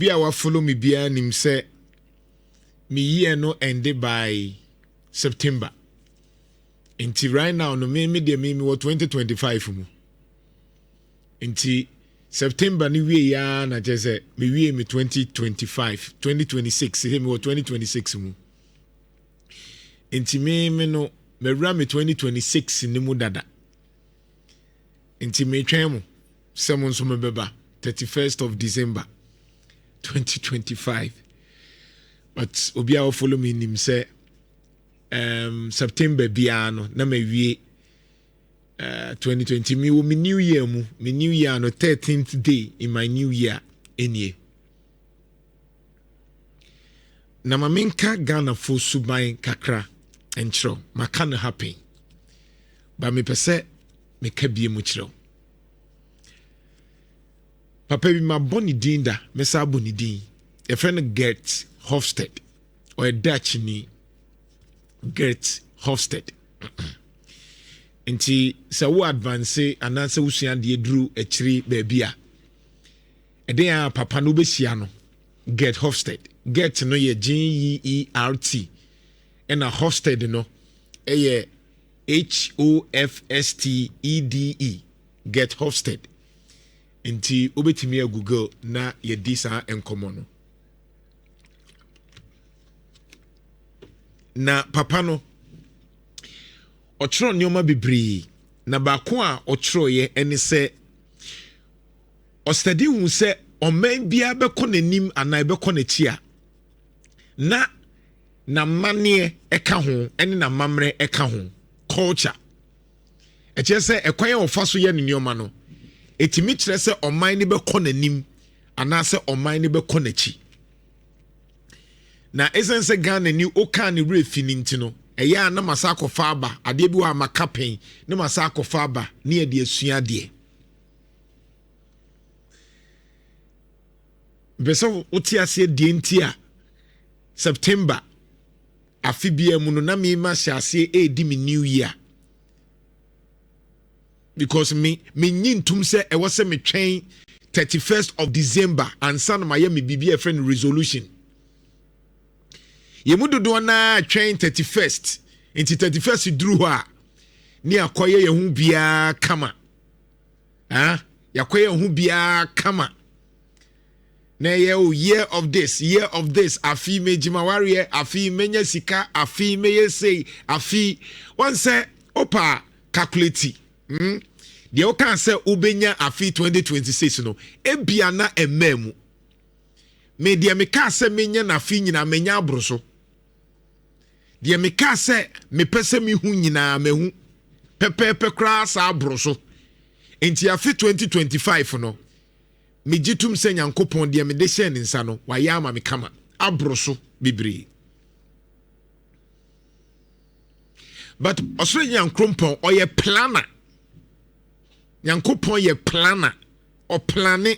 Obi a wafollow me biara nim sɛ me year no ɛnde by September. Nti right now no me me deɛ me me wɔ 2025 mu. Nti September no wie ya na kyerɛ sɛ me wie me 2025, 2026 sɛ me wɔ 2026 mu. Nti me me no mawura me 2026 no mu dada. Nti metwɛn mo sɛ mo nso mobɛba 31st of December 2025. But obi a follow me nim sɛ September biara no na mawie 2020. Me wɔ me new year mu, me new year no 13th day in my new year nie. Na ma menka Ghanafo suban kakra nkyerɛw. Maka no happen, ba mepɛ sɛ meka bie mu kyerɛw. Papa bi, mabɔ ne din da, mɛsa abɔ ne din. Yɛfrɛ no Geert Hofstede, ɔyɛ Dutch ni. Geert Hofstede. Nti sɛ wo advance anaasɛ wosua adeɛ duru akyiri baabi a, ɛden a papa no wobɛhyia no, Geert Hofstede. Geert no yɛ Geert, ɛna Hofstede no ɛyɛ Hofstede. Geert Hofstede. Nti wobɛtumi a Google na yɛdi saa nkɔmmɔ no. Na papa no ɔkyerɛw nneɛma bebree, na baako a ɔkyerɛwyɛ ne sɛ ɔsɛde hu sɛ ɔman biara bɛkɔ n'anim anaa ɛbɛkɔ n'akyi a, na n'amanneɛ ɛka ho ɛne n'amammerɛ ɛka ho, culture. Ɛkyerɛ sɛ ɛkwan a ɔfa so yɛ ne nneɛma no, ɛtumi kyerɛ sɛ ɔman no bɛkɔ n'anim anaasɛ ɔman no bɛkɔ n'akyi. Na ɛsiane sɛ Ghana ni wokaa ne werɛ fi no nti no, ɛyɛ a na masa akɔfa aba. Adeɛ bi wɔ a maka pɛn na masa akɔfa aba ne yɛde asua adeɛ. Mpɛ sɛ wote aseɛ deɛ nti a September afe biara mu no na mema hyɛ aseɛ ɛredi me new year, because me menyi ntum sɛ ɛwɔ sɛ metwɛn 31st of December ansa na mayɛ me biribi a ɛfrɛ no resolution. Yɛn mu dodoɔ naa twɛn 31st, nti 31st duru hɔ a ne akɔyɛ yɛn ho biara kama. Ah, yɛakɔyɛ yɛn ho biara kama na ɛyɛ o year of this, year of this, afi megyima wareɛ, afi menya sika, afi meyɛ sei, afi wɔn sɛ opa calculate. Deɛ wokaa sɛ wobɛnya afi 2026 no, ebia na ɛmmaa mu. Me deɛ, mekaa sɛ menya n'afi nyinaa, menya aboro so. Deɛ mekaa sɛ mepɛ sɛ mehu nyinaa, mahu pɛpɛɛpɛ koraa saa aboro so. Nti afi 2025 no, megye tom sɛ Nyankopɔn deɛ mede hyɛɛ ne nsa no, wayɛ ama me kama aboro so bebree. But ɔsoro Nyankopɔn ɔyɛ planner. Nyankopɔn yɛ planner, ɔplane.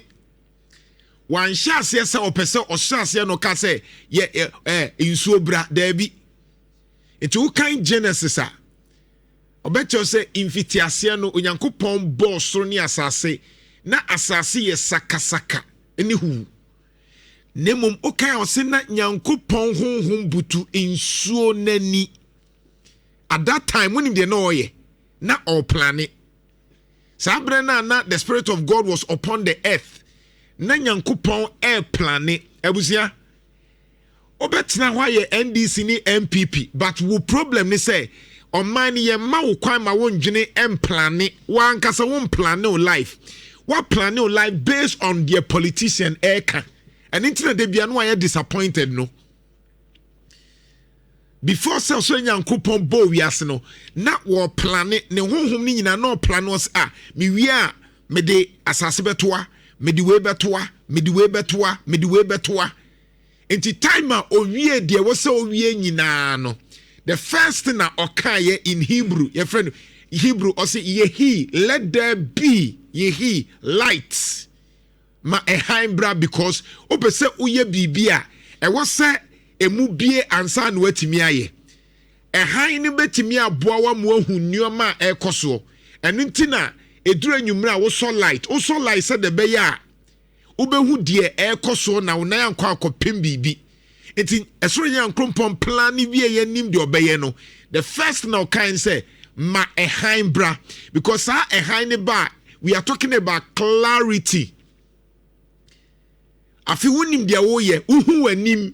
Wanhyɛ aseɛ sɛ ɔpɛ sɛ ɔhyɛ aseɛ no ka sɛ yɛ ɛ nsuo bra, daabi. Nti wokan Genesis a, ɔbɛkyerɛ sɛ mfitiaseɛ no Onyankopɔn bɔɔ soro ne asase, na asase yɛ sakasaka ne huwu. Na mmom wokan a, ɔse na Nyankopɔn honhom butu nsuo n'ani. At that time, wonim deɛ na ɔyɛ? Na ɔplane. Saa berɛ no a na the spirit of God was upon the earth, na Nyankopɔn ɛreplane. Abusua, wobɛtena hɔ ayɛ NDC ne NPP, but wo problem ne sɛ ɔman no yɛmma wo kwan ma wondwene mplane. Wankasa wo mplane wo life, woaplane wo life based on deɛ politician ɛreka. Ɛno nti na da bia no wayɛ disappointed no. Before sɛ ɔsoro Nyankopɔn bɔɔ wiase no, na wɔplane ne honhom no nyinaa na ɔplane. Ɔsɛ a mewie a, mede asase bɛtoa, mede wei bɛtoa, mede wei bɛtoa, mede wei bɛtoa. Nti time a owie deɛ wɔ sɛ owie nyinaa no, the first thing a ɔkaeɛ in Hebrew, yɛfrɛ no Hebrew, ɔsɛ "Yehi, let there be", "Yehi, light", ma ɛhan bra. Because wopɛ sɛ woyɛ biribi a, ɛwɔ sɛ emu bie ansa na watumi ayɛ. Ɛhan no bɛtumi aboa wa mu ahu nneɛma a ɛrekɔ soɔ. Ɛno nti na eduru anwummerɛ a wosɔ light, wosɔ light sɛ de bɛyɛ a Wobɛhu deɛ ɛrekɔ soɔ na wo nan ankɔ akɔpem biribi. Nti ɛsoro Nyankrompɔn plan ne wie yɛ nim deɛ ɔbɛyɛ no. The first na ɔkae sɛ ma ɛhan bra, because saa ɛhan ne ba, we are talking about clarity. Afi wonim deɛ woyɛ, wohu w'anim.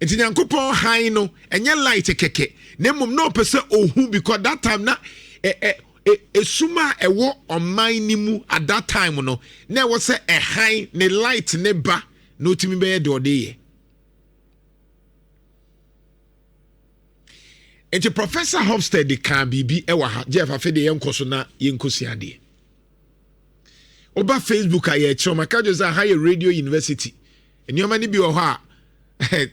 Nti Nyankopɔn han no ɛnyɛ light kɛkɛ, na mmom na ɔpɛ sɛ ohu, because that time na ɛ ɛ esum a ɛwɔ ɔman ne mu at that time no, na ɛwɔ sɛ ɛhan ne light ne ba na otumi bɛyɛ deɛ ɔde yɛ. Nti Professor Hofstede kaa biribi ɛwɔ ha. Jeff, afei deɛ yɛnkɔ so na yɛnkɔ sua adeɛ. Woba Facebook a, yɛkyerɛ maka dwo sɛ ha yɛ Radio University. Nneɛma no bi wɔ hɔ a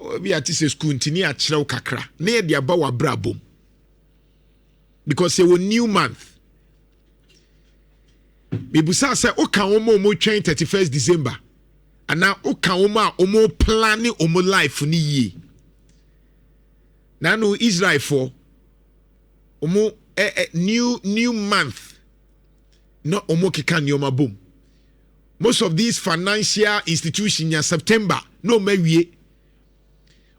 obi ate sɛ school nti ne akyerɛw kakra na yɛde aba wɔ abrabom, because yɛwɔ new month. Mebusa sɛ, woka wɔn a wɔn twɛn 31st December anaa woka wɔn a wɔn plan wɔn life no yie? Nanu Israelfoɔ wɔn ɛ ɛ new month na wɔn keka nneɛma bom. Most of these financial institutions nya September na wɔn awie.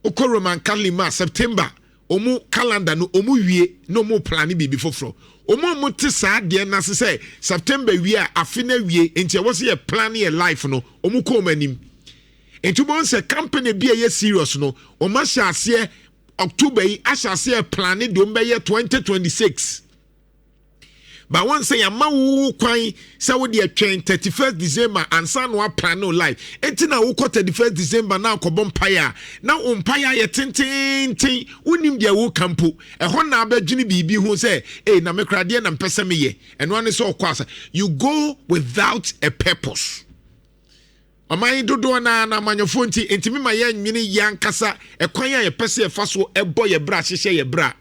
Wokɔ Roman Catholic ma September, wɔn calendar no wɔn wie na wɔn plan biribi foforɔ. Wɔn a wɔte saa adeɛ n'ase sɛ September wie a, afe na wie, nti ɛwɔ sɛ yɛ plan yɛ life no, wɔn kɔ wɔn anim. Nti wɔn sɛ company bi a ɛyɛ serious no, wɔn ahyɛ aseɛ October yi, ahyɛ aseɛ plan deɛ wɔn bɛyɛ 2026. Ba wɔn sɛ yɛama wo kwan sɛ wode atwɛn 31st December ansa na woaplan no life. Enti na wokɔ 31st December na akɔbɔ mpaeɛ a, na wo mpaeɛ ayɛ tententen, wonim deɛ woka mpo. Ɛhɔ na abɛdwene biribi ho sɛ, ei, na mekora deɛ na mpɛ sɛ meyɛ. Ɛno ane sɛ ɔkɔ asa, you go without a purpose. Ɔman dodoɔ naa na amanyɔfoɔ nti ntumi ma yɛnwene yɛ ankasa ɛkwan a yɛpɛ sɛ yɛfa so ɛbɔ yɛ bra, hyehyɛ yɛ bra.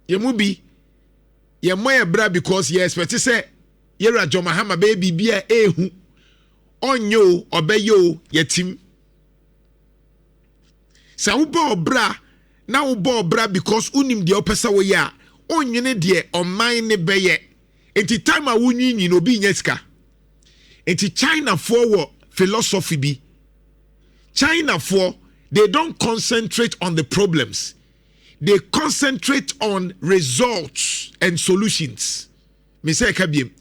Yɛn mu bi yɛmmɔ yɛ bra because yɛ expect sɛ yɛwura John Mahama bɛyɛ biribi a ɛɛhu. Ɔnyɛ o, ɔbɛyɛ o, yɛtim sɛ wobɔ ɔbra na wobɔ ɔbra because wonim deɛ wopɛ sɛ woyɛ a, ɔnwene deɛ ɔman ne bɛyɛ. Nti time a wonwiinwii no, obi nya sika. Nti Chinafoɔ wɔ philosophy bi. Chinafoɔ, they don't concentrate on the problems, they concentrate on results and solutions. Me sɛ ɛka biem,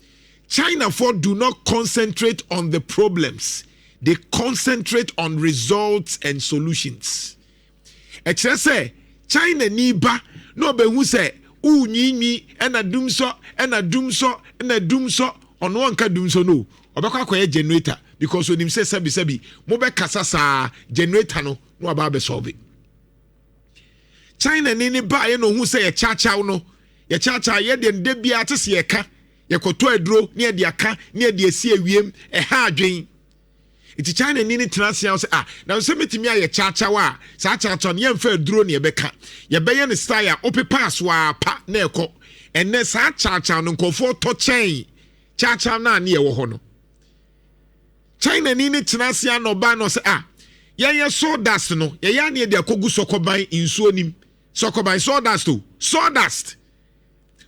Chinafoɔ do not concentrate on the problems, they concentrate on results and solutions. Ɛkyerɛ sɛ China ni ba na ɔbɛhu sɛ wonwiinwii ɛna dum sɔ, ɛna dum sɔ, ɛna dum sɔ, ɔno ɔnka dum sɔ no, ɔbɛkɔ akɔyɛ generator, because onim sɛ sɛbisɛbi mobɛkasa saa generator no na waba abɛsolve. China ni ne baeɛ na ohun sɛ yɛkyaakyaw no, yɛkyaakyaw yɛ deɛ nde biara te sɛ yɛka yɛkɔtɔ aduro ne yɛde aka ne yɛde asi awiem, ɛha adwen. Nti China ni ne tena ase sɛ, ah, na sɛ mɛtumi ayɛ kyaakyaw a, saa kyaakyaw no yɛmfa aduro ne yɛbɛka, yɛbɛyɛ ne style a wopepa so a pa na ɛkɔ. Ɛnɛ saa kyaakyaw no nkɔfoɔ tɔ kyɛn kyaakyaw no a ne yɛwɔ hɔ no. China ni ne tena ase a na ɔbaa no sɛ, ah, yɛyɛ sawdust no, yɛyɛ aneɛ de akɔgu sɔkɔban nsuo nim, sɔkɔban sawdust o,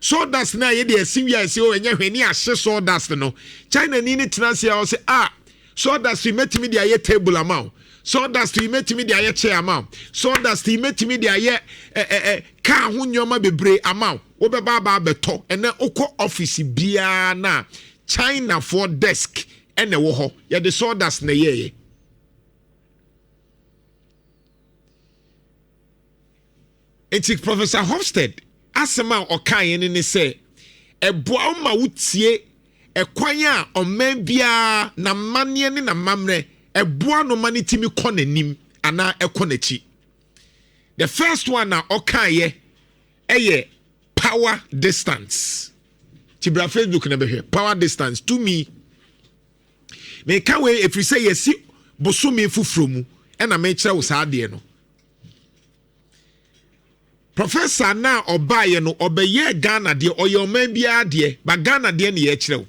sawdust na yɛde asi wi a ɛsɛ o, ɛnyɛ hwɛ ne ahye sawdust no. China ni ne tena ase a ɔsɛ, ah, sawdust yi mɛtumi de ayɛ table ama o, sawdust yi mɛtumi de ayɛ chair ama o, sawdust yi mɛtumi de ayɛ ɛ ɛ ɛ kaa ho nneɛma bebree ama o, wobɛba aba abɛtɔ. Ɛnɛ wokɔ office biara na Chinafoɔ desk ɛna ɛwɔ hɔ, yɛde sawdust na ɛyɛɛyɛ. Nti Professor Hofstede asɛm a ɔkaeɛ no ne sɛ ɛboa wo ma wotie ɛkwan a ɔman biara n'amanneɛ ne n'amammerɛ ɛboa no ma ne timi kɔ n'anim anaa ɛkɔ n'akyi. The first one a ɔkaeɛ ɛyɛ power distance. Ti bra Facebook na bɛhwɛ power distance. Tumi meka wei ɛfiri sɛ yɛsi bosome foforɔ mu ɛna mekyerɛ wo saa adeɛ no. Professor na ɔbaeɛ no, ɔbɛyɛ Ghana deɛ, ɔyɛ ɔman biara deɛ, ba Ghana deɛ ne yɛkyerɛ wo.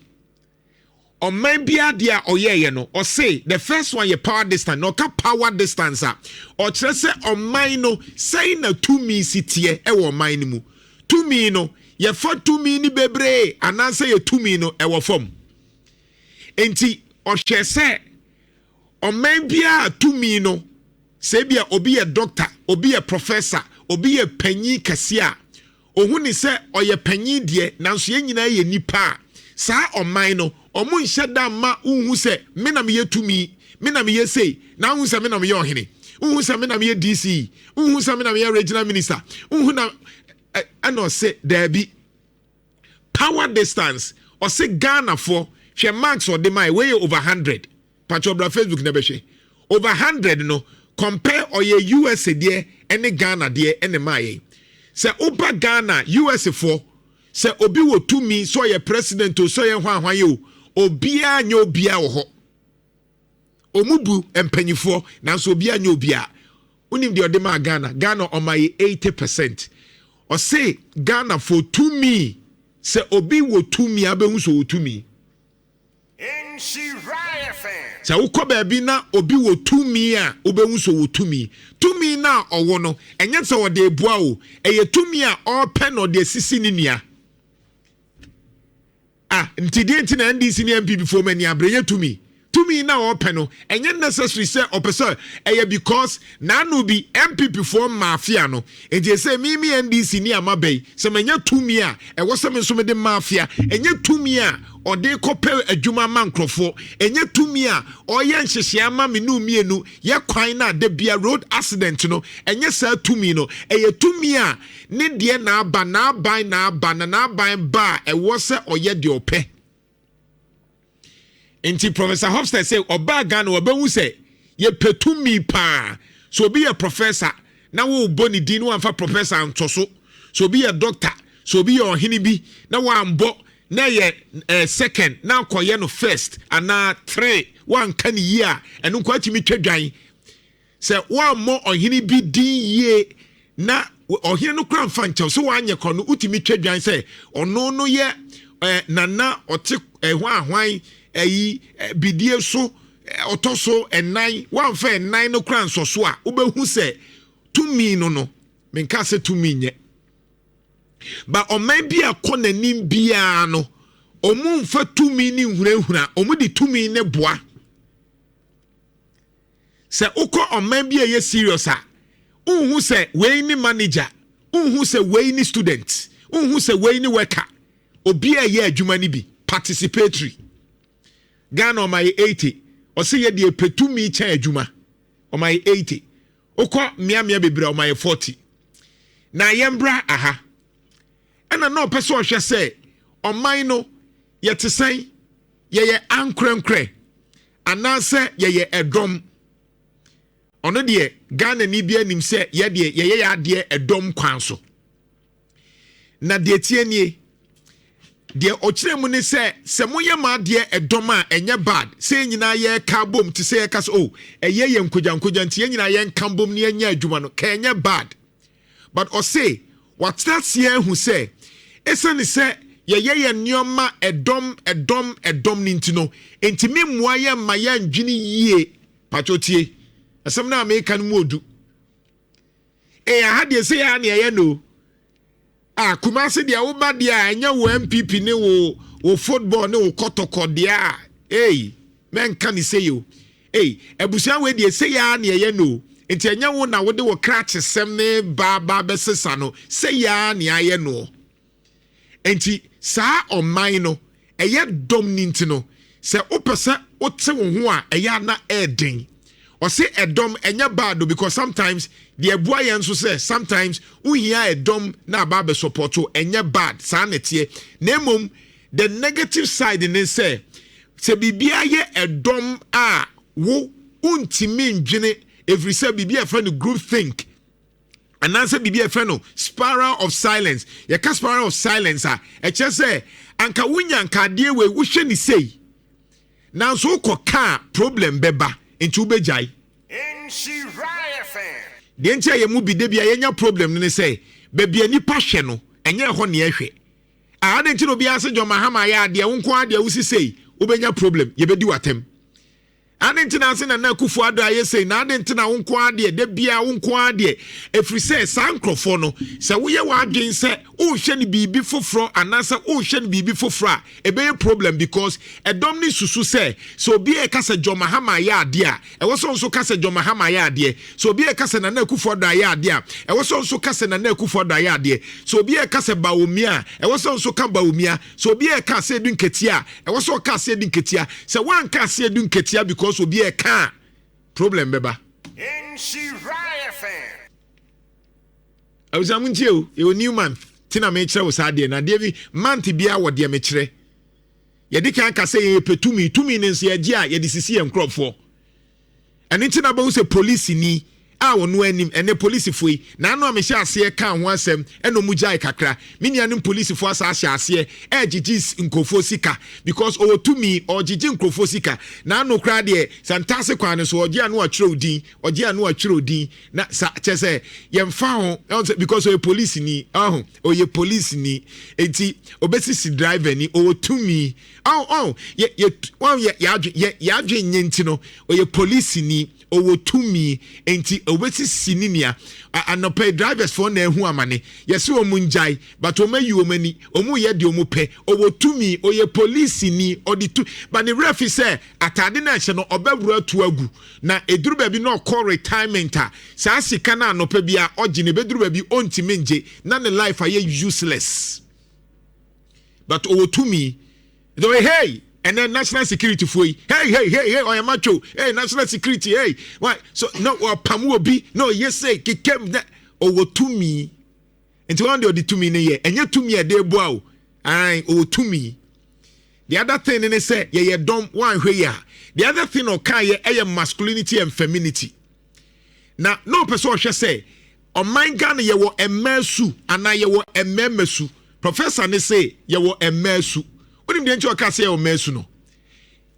Ɔman biara deɛ a ɔyɛɛyɛ no, ɔse the first one yɛ power distance. Na ɔka power distance a, ɔkyerɛ sɛ ɔman no sɛn na tumi si teɛ ɛwɔ ɔman no mu. Tumi no Yɛfa tumi no bebree anaasɛ yɛ tumi no ɛwɔ fam. Enti ɔhwɛ sɛ ɔman biara tumi no, sɛ ebia obi yɛ doctor, obi yɛ professor, obi yɛ panyin kɛseɛ a, ohu ne sɛ ɔyɛ panyin deɛ, nanso yɛn nyinaa yɛ nipa a, saa ɔman no, ɔmo nhyɛ da mma wohu sɛ me na meyɛ tumi, me na meyɛ sei, na wohu sɛ me na meyɛ ɔhene, wohu sɛ me na meyɛ DC, wohu sɛ me na meyɛ regional minister, wohu na ɛna ɔsɛ daabi. Power distance, ɔsɛ Ghanafoɔ, hwɛ marks ɔde maa wei yɛ over 100. Patro, bra Facebook na bɛhwɛ. Over 100 no, compare ɔyɛ USA deɛ ɛne Ghana deɛ ɛne maa yɛn. Sɛ woba Ghana, US foɔ, sɛ obi wɔ tumi, sɛ ɔyɛ president o, sɛ ɔyɛ hwanhwan yi o, obiara nyɛ obiara wɔ hɔ. Ɔmu bu mpanyinfoɔ, nanso obiara nyɛ obiara. Wonim deɛ ɔde maa Ghana? Ghana ɔma yɛ 80%. Ɔse Ghana for tumi, sɛ obi wɔ tumi a, bɛhu sɛ ɔwɔ tumi. Sɛ wokɔ baabi na obi wɔ tumi a, wobɛhu sɛ ɔwɔ tumi. Tumi no a ɔwɔ no, ɛnyɛ sɛ ɔde eboa o, ɛyɛ tumi a ɔrepɛ na ɔde asisi ne nua. Ah, nti deɛ nti na NDC ne NPP foɔ mani abere yɛ tumi. Tumi na ɔpɛ no, ɛnyɛ necessary sɛ ɔpɛ sɛ ɛyɛ because n'ano bi NPP foɔ mafia no. Nti ɛsɛ mimi NDC ne ama bɛyi sɛ manya tumi a ɛwɔ sɛ me nso mede mafia. Ɛnyɛ tumi a ɔde kɔpɛ adwuma ma nkurɔfoɔ. Ɛnyɛ tumi a ɔyɛ nhyehyɛ ama me no mmienu yɛ kwan na ada bia road accident no. Ɛnyɛ saa tumi no. Ɛyɛ tumi a ne deɛ n'aba n'aban n'aba na n'aban ba a, ɛwɔ sɛ ɔyɛ deɛ ɔpɛ. Nti Professor Hofstede sɛ ɔbaa Ghana, ɔbɛhu sɛ yɛpɛ tumi paa. So obi yɛ professor na wɔrebɔ ne din na wɔamfa professor antɔ so, so obi yɛ doctor, so obi yɛ ɔhene bi na wɔambɔ na ɛyɛ second na akɔyɛ no first anaa three, wɔanka ne yie a, ɛno nko atumi twa dwan. Sɛ wɔammɔ ɔhene bi din yie na ɔhene no kora mfa nkyɛw sɛ wɔanyɛ kɔ no, wotumi twa dwan sɛ ɔno no yɛ nana ɔte ɛho ahwan ɛyi bidie so ɔtɔ so ɛnan, wɔamfa ɛnan no kora nsɔ so a, wobɛhu sɛ tumi no menka sɛ tumi nyɛ ba. Ɔman bi a kɔ n'anim biara no, ɔmo mfa tumi ne nhunahuna, ɔmo de tumi ne boa. Sɛ wokɔ ɔman bi a ɛyɛ serious a, wohu sɛ wei ne manager, wohu sɛ wei ne student, wohu sɛ wei ne worker, obi a ɛyɛ adwuma no bi participatory. Ghana ɔma yɛ 80. Ɔsɛ yɛ deɛ pɛ tumi kyɛn adwuma. Ɔma yɛ 80. Wokɔ mmeammea bebree a, ɔma yɛ 40. Na yɛmbra aha, ɛna na ɔpɛ sɛ ɔhwɛ sɛ ɔman no yɛte sɛn, yɛyɛ ankorɛnkorɛ anaasɛ yɛyɛ ɛdɔm. Ɔno deɛ, Ghana ni bi anim sɛ yɛdeɛ yɛyɛ yɛ adeɛ ɛdɔm kwan so. Na deɛ tie nie, deɛ ɔkyerɛ mu ne sɛ, sɛ moyɛ ma adeɛ ɛdɔm a, ɛnyɛ bad sɛ yɛn nyinaa yɛreka bom, te sɛ yɛka sɛ, oh, ɛyɛ yɛ nkogyankogya nti yɛn nyinaa yɛnka bom ne yɛnyɛ adwuma no, ka ɛnyɛ bad. But ɔse watena aseɛ ahu sɛ ɛsiane sɛ yɛyɛ yɛn nneɛma ɛdɔm ɛdɔm ɛdɔm no nti no, ntumi mmoa yɛn ma yɛndwene yie. Patro, tie asɛm no a meka no mu odu. Ɛyɛ aha deɛ sɛ yɛa ne ɛyɛ no a, Kumase deɛ, woba deɛ a, ɛnyɛ wo NPP ne wo football ne wo Kɔtɔkɔ deɛ a, ei, mɛnka ne sɛ yo, ei, abusua wei deɛ sɛ yɛa ne ɛyɛ no, nti ɛnyɛ wo na wode wo krakyesɛm ne baaba bɛsesa no sɛ yɛa ne ayɛ no. Nti saa ɔman no ɛyɛ dɔm ne nti no, sɛ wopɛ sɛ wote wo ho a, ɛyɛ ana ɛɛden. Ɔse ɛdɔm ɛnyɛ bad o, because sometimes deɛ ɛboa yɛn nso sɛ sometimes wohia ɛdɔm na aba abɛ support o, ɛnyɛ bad saa na ɛteɛ. Na mmom the negative side ne sɛ biribiara yɛ ɛdɔm a, wo wontumi ndwene, ɛfiri sɛ biribi a yɛfrɛ no group think anaasɛ biribi a yɛfrɛ no spiral of silence. Yɛka spiral of silence a, ɛkyerɛ sɛ anka wonya nkadeɛ wei, wohwɛ ne sei, nanso wokɔ kaa problem bɛba nti wobɛgyae. Deɛ nti a yɛn mu bi de bi a yɛnya problem no ne sɛ baabi a nipa hwɛ no, ɛnyɛ ɛhɔ ne ɛhwɛ a. Ade nti na obiara sɛ John Mahama ayɛ adeɛ, wo nko adeɛ wosi sei, wobɛnya problem, yɛbɛdi w'atɛm. Ade nti na ase Nana Akufo Addo ayɛ sei na ade nti na wo nko ara deɛ, da biara wo nko ara deɛ. Ɛfiri sɛ saa nkurɔfoɔ no, sɛ woyɛ w'adwene sɛ wohwɛ no biribi foforɔ anaasɛ wohwɛ no biribi foforɔ a, ɛbɛyɛ problem because ɛdɔm no susu sɛ, sɛ obi reka sɛ John Mahama ayɛ adeɛ a, ɛwɔ sɛ wo nso ka sɛ John Mahama ayɛ adeɛ. Sɛ obi reka sɛ Nana Akufo Addo ayɛ adeɛ a, ɛwɔ sɛ wo nso ka sɛ Nana Akufo Addo ayɛ adeɛ. Sɛ obi reka sɛ Bawumia a, ɛwɔ sɛ wo nso ka Bawumia. Sɛ obi reka Asiedu Nketia a, ɛwɔ sɛ ɔka Asiedu Nketia. Sɛ woanka Asiedu Nketia because obi reka a, problem bɛba. Abusua mo ntie o, yɛwɔ new month, ti na mekyerɛ wo saa adeɛ no. Adeɛ bi, month biara wɔ deɛ mekyerɛ. Yɛde kan ka sɛ yɛpɛ tumi, tumi no nso yɛgye a yɛde sisi yɛn nkurɔfoɔ. Ɛno nti na bɛhu sɛ polisini a ɔno anim, ɛnɛ polisifo yi, n'ano a mehyɛ aseɛ kaa ho asɛm ɛna ɔmu gyae kakra. Me nuanom polisifo asa ahyɛ aseɛ ɛregyegye nkurɔfoɔ sika because ɔwɔ tumi, ɔregyegye nkurɔfoɔ sika. N'ano koraa deɛ, Santase kwan no so, ɔgye ano atwerɛ din, ɔgye ano atwerɛ din, na sa kyɛ sɛ yɛmfa ho, ɛwɔ sɛ because ɔyɛ polisini, ɔho, ɔyɛ polisini, enti ɔbɛsisi driver ni, ɔwɔ tumi. Ɔn ɔn yɛ yɛ wɔn yɛ yɛadwe yɛ yɛadwe nyɛ nti no ɔyɛ polisini, ɔwɔ tumi nti ɔbɛsisi ne nua. Anɔpa yi drivers foɔ na ehu amane, yɛsɛ wɔn ngyae but wɔn ayi wɔn ani, wɔn yɛ deɛ wɔn pɛ. Ɔwɔ tumi, ɔyɛ polisini, ɔde tu but ne werɛ fi sɛ ataade no a ɛhyɛ no ɔbɛwura atu agu na eduru baabi na ɔkɔ retirement a, saa sika no anɔpa bi a ɔgye no ebeduru baabi ɔntumi ngye na ne life ayɛ useless. But ɔwɔ tumi. Nti ɔyɛ hey, ɛnɛ national security foɔ yi, hey hey hey hey, ɔyɛ macho, hey national security, hey why so na ɔpam obi na ɔyɛ sɛ kekam na ɔwɔ tumi. Nti wɔn deɛ ɔde tumi no yɛ, ɛnyɛ tumi a ɛde boa o, ayi ɔwɔ tumi. The other thing ne sɛ yɛyɛ dɔm, wɔanhwɛ yi a, the other thing ɔka yɛ ɛyɛ masculinity and femininity. Na ɔpɛ sɛ ɔhwɛ sɛ ɔman Ghana yɛwɔ mmaa su anaa yɛwɔ mmarima su. Professor ne se yɛwɔ mmaa su. Wonim deɛ nti ɔka sɛ yɛwɔ mmaa su no?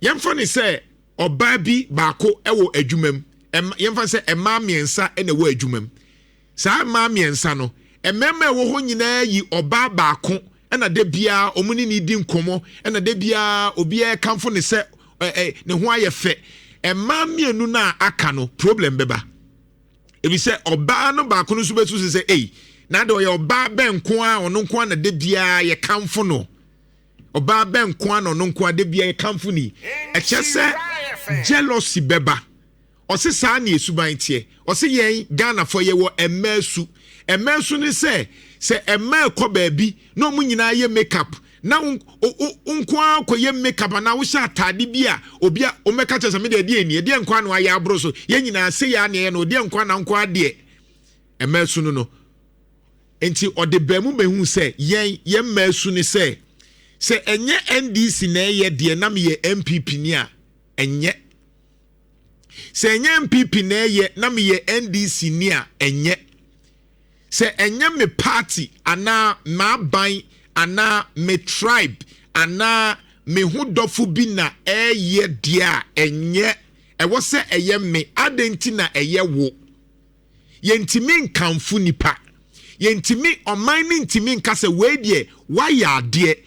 Yɛmfa ne sɛ ɔbaa bi baako wɔ adwuma mu, yɛmfa sɛ mmaa mmiɛnsa na ɛwɔ adwuma mu. Saa mmaa mmiɛnsa no, mmarima a ɛwɔ hɔ nyinaa yi ɔbaa baako ɛna da biara wɔn ne ne di nkɔmmɔ, ɛna da biara obiara kamfo ne sɛ ne ho ayɛ fɛ. Mmaa mmienu no a aka no, problem bɛba. Ebi sɛ ɔbaa no baako no nso bɛsusu sɛ ei, na de ɔyɛ ɔbaa bɛn nko a ɔno nko a na da biara yɛkamfo no. Ɔbaa bɛn nko a na ɔno nko a da biara yɛkamfo ni. Ɛkyɛ sɛ jealousy bɛba. Ɔse saa ne esuban teɛ. Ɔse yɛn Ghanafoɔ yɛwɔ mmaa su. Mmaa su ne sɛ, sɛ mmaa kɔ baabi na wɔn nyinaa yɛ makeup na wo nko ara kɔyɛ makeup anaa wohyɛ ataade bi a obi a wɔbɛka kyerɛ sɛ me deɛ ɛdeɛ ni, ɛdeɛ nko ara na wayɛ aboro so, yɛn nyinaa se yɛ aneɛ no, ɛdeɛ nko ara na nko ara deɛ. Mmaa su no no. Nti ɔde bɛn mu bɛhu sɛ yɛn yɛn mmaa su ne sɛ, sɛ ɛnyɛ NDC na ɛyɛ deɛ na meyɛ NPP ni a, ɛnyɛ. Sɛ ɛnyɛ NPP na ɛyɛ na meyɛ NDC ni a, ɛnyɛ. Sɛ ɛnyɛ me party anaa m'aban anaa me tribe anaa me ho dɔfo bi na ɛyɛ deɛ a, ɛnyɛ. Ɛwɔ sɛ ɛyɛ me. Adɛn nti na ɛyɛ wo? Yɛntumi nkamfo nipa. Yɛntumi, ɔman no ntumi nka sɛ wei deɛ wayɛ adeɛ.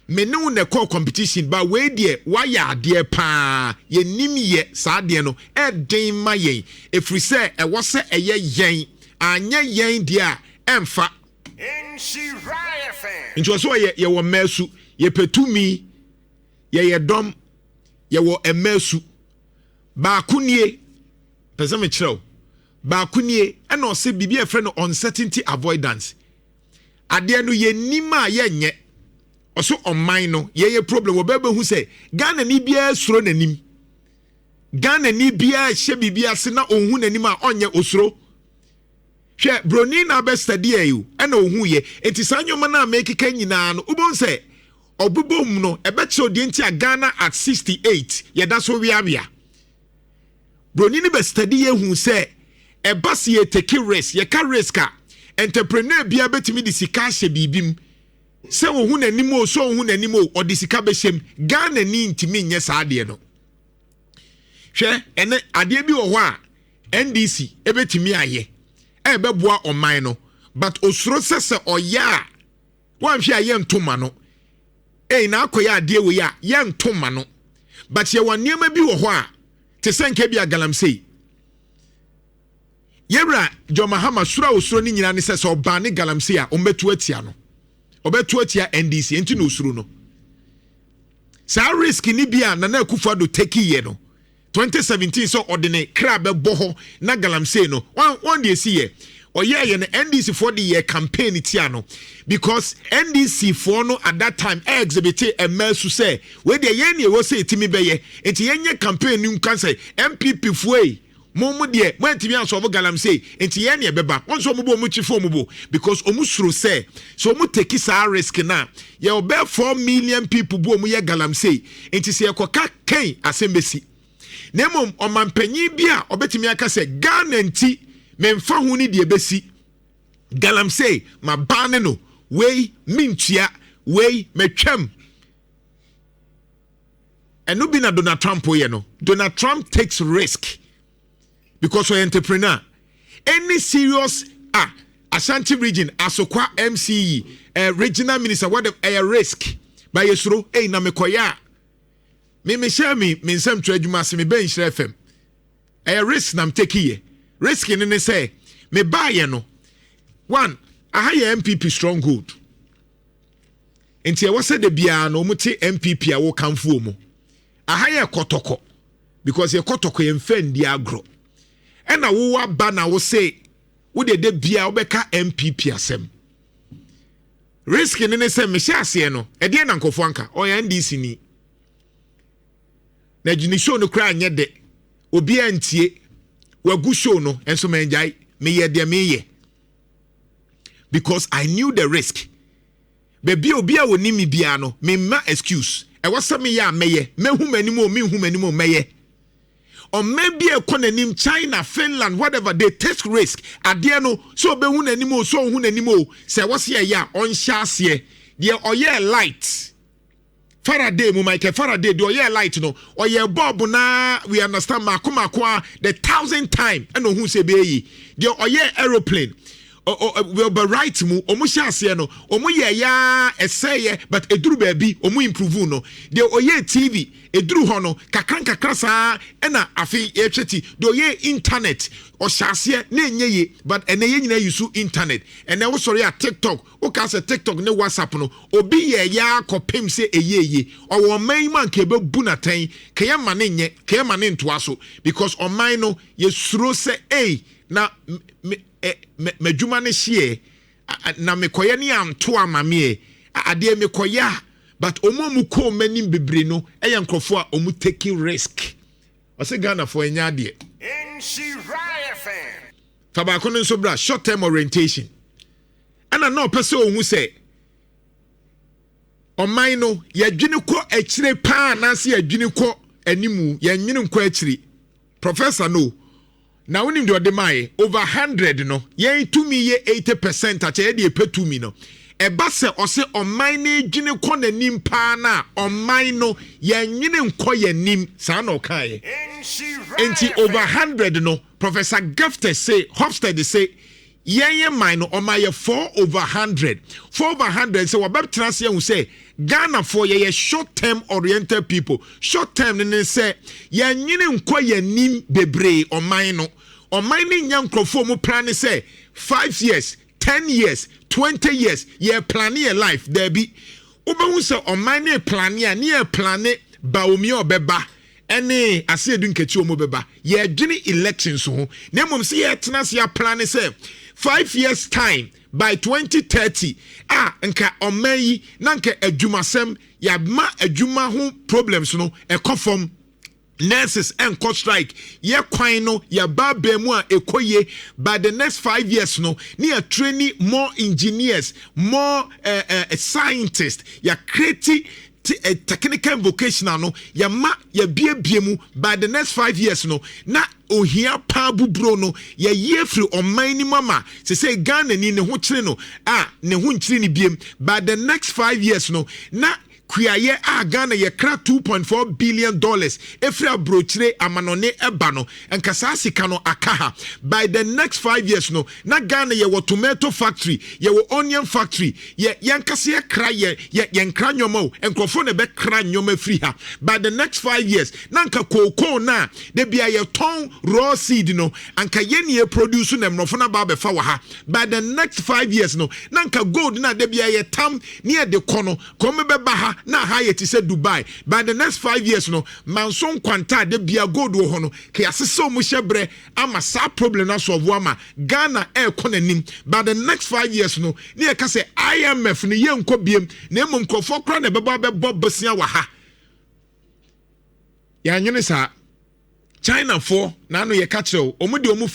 Me ne wo na ɛkɔɔ competition ba wei deɛ wayɛ adeɛ paa. Yɛnim yɛ saa adeɛ no ɛden ma yɛn. Ɛfiri sɛ ɛwɔ sɛ ɛyɛ yɛn. Anyɛ yɛn deɛ a ɛmfa. Nti ɔsɛ ɔyɛ yɛwɔ mmaa su. Yɛpɛ tumi. Yɛyɛ dɔm. Yɛwɔ mmaa su. Baako nie. Pɛ sɛ mekyerɛ wo. Baako nie, ɛna ɔsɛ biribi a yɛfrɛ no uncertainty avoidance. Adeɛ no yɛnim a yɛnyɛ. Ɔso ɔman no yɛyɛ problem, wɔbɛbɛhu sɛ Ghana ni biara suro n'anim. Ghana ni biara hyɛ biribi ase na ɔnhu n'anim a ɔnyɛ, osuro. Hwɛ, broni na abɛ study ɛ o, ɛna ɔhu yɛ. Nti saa nneɛma no a mekeka nyinaa no, wobɛhu sɛ ɔbobɔ mu no, ɛbɛkyerɛ deɛ nti a Ghana at 68 yɛda so weawea. Broni no bɛ study yɛ hu sɛ ɛba sɛ yɛ take risk, yɛka risk a, entrepreneur biara bɛtumi de sika ahyɛ biribi mu. Sɛ ohu n'anim o, sɛ ohu n'anim o, ɔde sika bɛhyɛ mu. Ghana ni ntumi nyɛ saa adeɛ no. Hwɛ, ɛnɛ adeɛ bi wɔ hɔ a NDC ɛbɛtumi ayɛ a ɛbɛboa ɔman no, but osuro sɛ sɛ ɔyɛ a wɔanhwɛ a yɛnto ma no. Ɛyi na akɔyɛ adeɛ wei a yɛnto ma no. But yɛwɔ nneɛma bi wɔ hɔ a Te sɛ nka bi a galamsey. Yɛwura John Mahama suro a osuro ne nyinaa ne sɛ sɛ ɔbaa ne galamsey a, ɔmbɛtu atia no, ɔbɛtu atia NDC, nti na osuro no. Saa risk ni bi a Nana Akufo-Addo take yɛ no 2017 sɛ ɔde ne kra bɛbɔ hɔ na galamsey no wɔn deɛ esi yɛ ɔyɛ yɛ no, NDC foɔ de yɛ campaign tia no, because NDC foɔ no at that time ɛ exhibit mmaa su sɛ wei deɛ yɛn ni ɛwɔ sɛ etimi bɛyɛ, nti yɛn nyɛ campaign no nka sɛ NPP foɔ yi, mo deɛ mo ntumi asɔfo galamsey, nti yɛn ni ɛbɛba. Wɔn nso wɔn bɔ wɔn kyi fo wɔn bo because wɔn suro sɛ wɔn take saa risk na yɛ ɔbɛ 4 million people bu wɔn yɛ galamsey, nti sɛ yɛkɔka kɛn asɛm bɛsi. Na mmom ɔmanpanyin bi a ɔbɛtumi aka sɛ Ghana nti memfa ho ne deɛ bɛsi, galamsey ma baa ne no, wei mentua, wei matwam. Ɛno bi na Donald Trump yɛ no. Donald Trump takes risk because ɔyɛ entrepreneur. Any serious, ah, Ashanti Region Asokwa MCE, regional minister, what ɛyɛ risk ba yɛsuro. Ɛyi na mekɔyɛ a me mehyɛ me nsɛm twerɛ adwuma ase, me bɛn Nhyerɛ FM, ɛyɛ risk na m take yɛ. Risk ne sɛ me baayɛ no, one, aha yɛ NPP stronghold, nti ɛwɔ sɛ de biara no wɔn te NPP a wɔkamfo mu. Aha yɛ Kɔtɔkɔ because yɛ Kɔtɔkɔ, yɛn fɛ ndi agorɔ. Ɛna wowɔ aba na wose wode de bia wobɛka NPP asɛm. Risk ne sɛ mehyɛ aseɛ no, ɛdeɛ na nkɔfoɔ anka ɔyɛ NDC ni na gyini show no koraa nyɛ dɛ, obiara ntie, wagu show no. Nso mangyae, meyɛ deɛ meyɛ because I knew the risk. Baabi a obi a wɔnim mi biara no, memma excuse. Ɛwɔ sɛ meyɛ a mɛyɛ, mɛhu m'anim o, menhu m'anim o, mɛyɛ. Ɔman bi a ɛkɔ n'anim, China, Finland, whatever, they take risk. Adeɛ no sɛ ɔbɛhu n'anim o, sɛ ɔhu n'anim o, sɛ ɛwɔ sɛ yɛyɛ a, ɔnhyɛ aseɛ. Deɛ ɔyɛ light, Faraday mu, Michael Faraday, deɛ ɔyɛ light no, ɔyɛ bulb na we understand mako mako a the thousand time ɛna ohun sɛ ɛbɛyɛ yi. Deɛ ɔyɛ aeroplane, Wilbur Wright mu, ɔmo hyɛ aseɛ no, ɔmo yɛ yaa ɛsɛyɛ, but eduru baabi ɔmo improve no. Deɛ ɔyɛ TV, eduru hɔ no kakra nkakra saa ɛna afei yɛhwɛ ti. Deɛ ɔyɛ internet, ɔhyɛ aseɛ na enye yie, but ɛnɛ yɛn nyinaa use internet. Ɛnɛ wosɔre a, TikTok, woka sɛ TikTok ne WhatsApp no, obi yɛ yaa kɔpem sɛ ɛyɛ yie. Ɔwɔ ɔman yi mu a, nka ɛbɛbu n'atɛn kɛyɛ ma ne nyɛ kɛyɛ ma ne ntoa so because ɔman no yɛsuro sɛ ei na me ɛ m'adwuma no hyeɛ na mekɔyɛ ne anto ama meɛ adeɛ mekɔyɛ a. But ɔmo a ɔmo kɔɔ ɔmo anim bebree no ɛyɛ nkurɔfoɔ a ɔmo take risk. Ɔsɛ Ghanafoɔ ɛnyɛ adeɛ. Fa baako no nso bra, short term orientation. Ɛna na ɔpɛ sɛ ohun sɛ ɔman no yɛdwene kɔ akyire paa anaasɛ yɛdwene kɔ animu, yɛnwene nkɔ akyire. Professor no na wonim deɛ ɔde maayɛ, over 100 no, yɛn tumi yɛ 80% akyɛ yɛde ɛpɛ tumi no. Ɛba sɛ ɔsɛ ɔman no dwene kɔ n'anim paa na ɔman no yɛnwene nkɔ yɛn anim saa na ɔkaeɛ. Nti over 100 no, Professor Gafter say, Hofstede say yɛn yɛ man no ɔma yɛ 4 over 100. 4 over 100 sɛ wɔbɛtena ase ahu sɛ Ghanafoɔ yɛyɛ short term oriented people. Short term no ne sɛ yɛnwene nkɔ yɛn anim bebree. Ɔman no nya nkurɔfoɔ mu plan ne sɛ 5 years, 10 years, 20 years yɛ plan yɛ life. Daabi, wobɛhu sɛ ɔman ne plan a ne yɛ plan Bawumia ɔbɛba ɛne Asiedu Nketia wɔn bɛba, yɛdwene elections ho. Na mmom sɛ yɛtena ase aplan sɛ 5 years time, by 2030 a, nka ɔman yi na nka adwumasɛm yɛama adwuma ho problems no ɛkɔ fam, nurses ɛnkɔ strike, yɛ kwan no yɛba bɛn mu a ɛkɔ yie, by the next 5 years no ne yɛ training more engineers, more scientists, yɛ create technical and vocational no, yɛma yɛbiebie mu, by the next 5 years no na ohia paa buburo no yɛyi afiri ɔman no mu ama sɛ Ghana ni ne ho kyerɛ no a ne ho nkyerɛ ne biem, by the next 5 years no na Kuayɛ a Ghana yɛkra $2.4 billion ɛfiri aburokyire amanɔne ɛba no, nka saa sika no aka ha. By the next 5 years no, na Ghana yɛwɔ tomato factory, yɛwɔ onion factory. Yɛ yɛnkasa yɛkra yɛ yɛ yɛnkra nneɛma o, nkurɔfoɔ na ɛbɛkra nneɛma firi ha. By the next 5 years, na nka kookoo na de bia yɛtɔn raw seed no, anka yɛn yɛ produce na mmorɔfo no aba abɛfa wɔ ha. By the next 5 years no, na nka gold na de bia yɛtam ne yɛde kɔ no kɔn bɛba ha na ha yɛ te sɛ Dubai. By the next 5 years no, Manso Nkwanta a de bia gold wɔ hɔ no, ka yɛasesɛ wɔn hyɛ brɛ ama saa problem no asɔɔbo ama Ghana ɛrekɔ n'anim. By the next 5 years no, ne yɛka sɛ IMF no yɛnkɔ biem, na mmom nkurɔfoɔ koraa na ɛbɛbɔ abɛbɔ bosia wɔ ha. Yɛanwene saa. Chinafoɔ n'ano yɛka kyerɛ o, wɔn de wɔn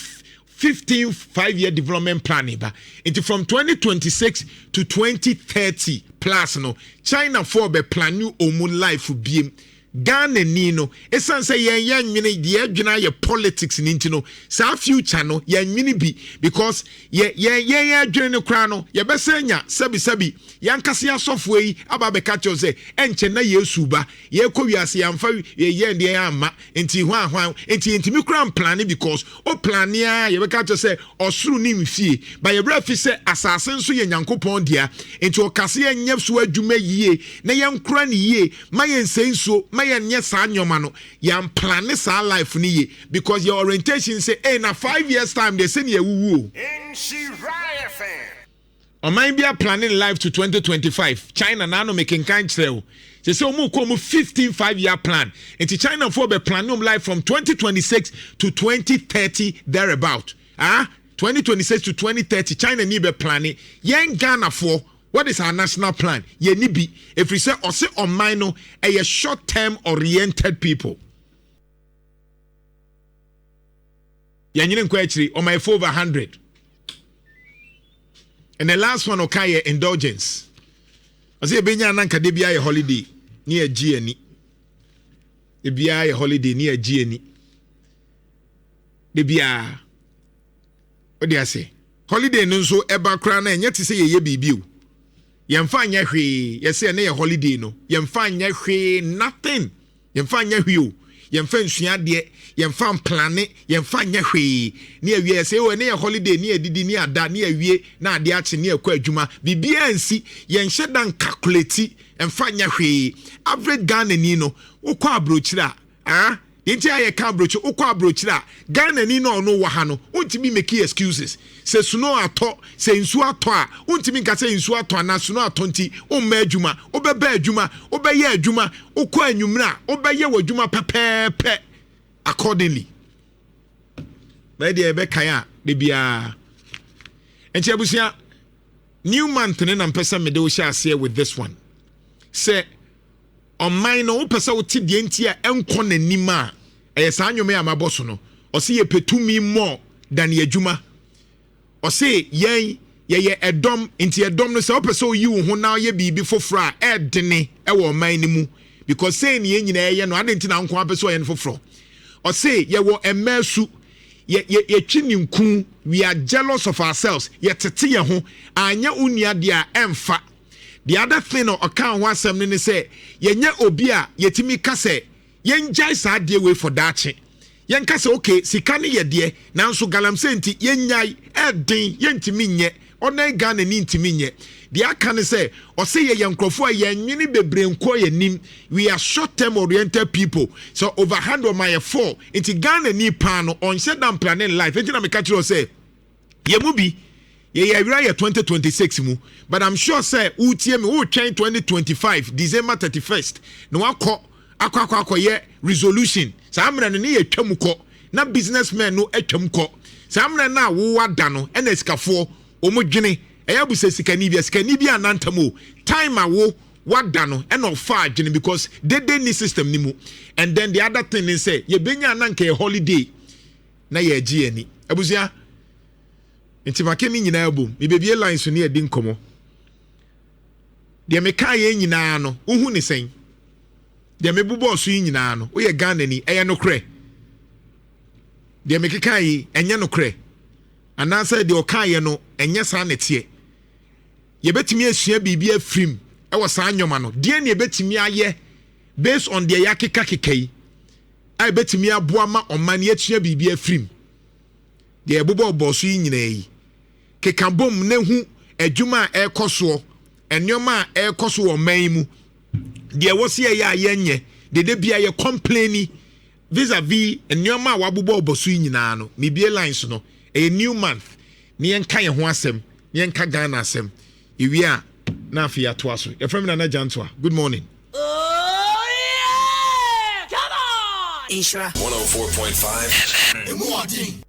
15 5 year development plan ba. Nti from 2026 to 2030 plus no, Chinafoɔ bɛ plan wɔn life biem. Ghana ni no, ɛsiane sɛ yɛn yɛn nwene deɛ ɛdwene ayɛ politics ne nti no, saa future no yɛn nwene bi, because yɛ yɛn yɛn yɛn adwene no koraa no, yɛbɛsɛ nya sɛbisɛbi yɛn ankasa asɔfoɔ yi aba abɛka kyerɛw sɛ ɛnkyɛn na Yesu ba, yɛkɔ wiase, yɛnfa yɛn deɛ ama nti hwan hwan nti yɛntumi kora mplan, because o plan a, yɛbɛka kyerɛ sɛ ɔsoro ne mfie ba yɛbrɛ fi sɛ asase nso yɛ Nyankopɔn dea. Nti ɔkase yɛnyɛ so adwuma yie na yɛnkora ne yie ma yɛnsɛ nsuo ma yɛnyɛ saa nneɛma no. Yɛmplan saa life no yie because yɛ orientation sɛ eh na 5 years time deɛ, sɛnea ɛwuwu o. Ɔman bi planning life to 2025. China naano mekenkan kyerɛ o sɛ wɔn kɔ wɔn 15 5 year plan. Nti China foɔ bɛ plan wɔn life from 2026 to 2030 thereabout. Ah, 2026 to 2030, China ni bɛ plan. Yɛn Ghana foɔ, what is our national plan? Yɛn ni bi, efiri sɛ ɔsɛ ɔman no ɛyɛ short term oriented people. Yɛn nyine nkɔ akyiri, ɔman yɛ over 100. And the last one ɔka yɛ indulgence. Ɔsɛ yɛbɛnya anankade bi ayɛ holiday ne yɛgye ani, ebiara yɛ holiday ne yɛgye ani de biara wode ase. Holiday no nso ɛba koraa na ɛnyɛ te sɛ yɛyɛ biribi o, yɛmfa nyɛ hwee. Yɛsɛ ɛne yɛ holiday no, yɛmfa nyɛ hwee, nothing. Yɛmfa nyɛ hwee o, yɛmfa nsua adeɛ, yɛmfa mplan, yɛmfa nyɛ hwee. Ne awie, yɛsɛ o ɛne yɛ holiday, ne yɛdidi ne ada ne awie na adeɛ akye ne yɛkɔ adwuma. Biribiara nsi, yɛnhyɛ da ncalculate, ɛmfa nyɛ hwee. Average Ghana ni no, wokɔ aburokyire a, ah, deɛ nti a yɛka aburokyire, wokɔ aburokyire a, Ghana ni na ɔno wɔ ha no, wontumi make excuses sɛ snow atɔ, sɛ nsuo atɔ a, wontumi nka sɛ nsuo atɔ anaa snow atɔ nti womma adwuma. Wobɛba adwuma, wobɛyɛ adwuma, wokɔ anwummerɛ a, wobɛyɛ w'adwuma pɛpɛɛpɛ accordingly. Bɛyɛ deɛ yɛbɛkae a de biara. Nti abusua, new month ne na mpɛ sɛ mede wo hyɛ aseɛ with this one, sɛ ɔman no wopɛ sɛ wote deɛ nti a ɛnkɔ n'anim a, ɛyɛ saa nnwoma yi a mabɔ so no. Ɔse yɛpɛ tumi mmɔ dan yɛ adwuma. Ɔse yɛn yɛyɛ ɛdɔm, nti ɛdɔm no, sɛ wopɛ sɛ oyi wo ho na ɔyɛ biribi foforɔ a, ɛɛdene ɛwɔ ɔman no mu, because sɛn ne yɛn nyinaa yɛ no ade nti na nko apɛ sɛ ɔyɛ no foforɔ. Ɔse yɛwɔ mmaa su, yɛ yɛ yɛtwi ne nku. We are jealous of ourselves, yɛtete yɛn ho, anyɛ wo nua deɛ a ɛmfa. The other thing a ɔka ho asɛm no ne sɛ yɛnyɛ obi a yɛtumi ka sɛ yɛngyae saa adeɛ wei for daakye. Yɛnka sɛ okay, sika no yɛ deɛ, nanso galamsey nti yɛnyae, ɛɛden, yɛntumi nyɛ. Ɔnan Ghana ni ntumi nyɛ deɛ aka ne sɛ ɔsɛ yɛyɛ nkurɔfoɔ a yɛnwene bebree nkɔ yɛn nim. We are short term oriented people. So over 100 ɔma yɛ four. Nti Ghana ni paa no, ɔnhyɛ da mplan in life. Nti na meka kyerɛ sɛ yɛn mu bi yɛyɛ awura yɛ 2026 mu, but I'm sure sɛ wotie me, wotwɛn 2025 December 31st na wakɔ akɔyɛ resolution. Saa mmerɛ no ne yɛ twam kɔ na businessmen no atwam kɔ. Saa mmerɛ no a wowa da no, ɛna sikafoɔ wɔn dwene ɛyɛ abusa sikani bi a sikani bi anantam o. Time a wo wada no, ɛna ɔfa adwene, because dede ni system ni mu. And then the other thing is sɛ yɛbɛnya ananka yɛ holiday na yɛagye ani. Abusua, nti make ne nyinaa bom, mebɛbie line so ne yɛdi nkɔmmɔ. Deɛ meka yɛn nyinaa no, wohu ne sɛn? Deɛ mebobɔɔ so yi nyinaa no, woyɛ Ghana ni, ɛyɛ nokorɛ? Deɛ mekeka yi, ɛnyɛ nokorɛ? Anaasɛ deɛ ɔkaeɛ no, ɛnyɛ saa ne teɛ? Yɛbɛtumi asua biribi afirim. Ɛwɔ saa nneɛma no, deɛ ne ɛbɛtumi ayɛ based on deɛ yɛakeka yi a ɛbɛtumi aboa ma ɔman yɛatua biribi afirim, deɛ ɛbobɔ ɔbɔ so yi nyinaa yi, keka bom na hu adwuma a ɛrekɔ soɔ, nneɛma a ɛrekɔ so wɔ ɔman yi mu, deɛ ɛwɔ se yɛyɛ a yɛnyɛ dede bia yɛ complaini vis-a-vis nneɛma a wabobɔ ɔbɔ so yi nyinaa no. Mibie lines no, ɛyɛ new month ne yɛnka yɛn ho asɛm ne yɛnka Ghana asɛm. Ewie a, na afei atoa so. Yɛfrɛ me Nana Gyantoa. Good morning. Oh yeah! Come on! Nhyira 104.5 Emu ɔden.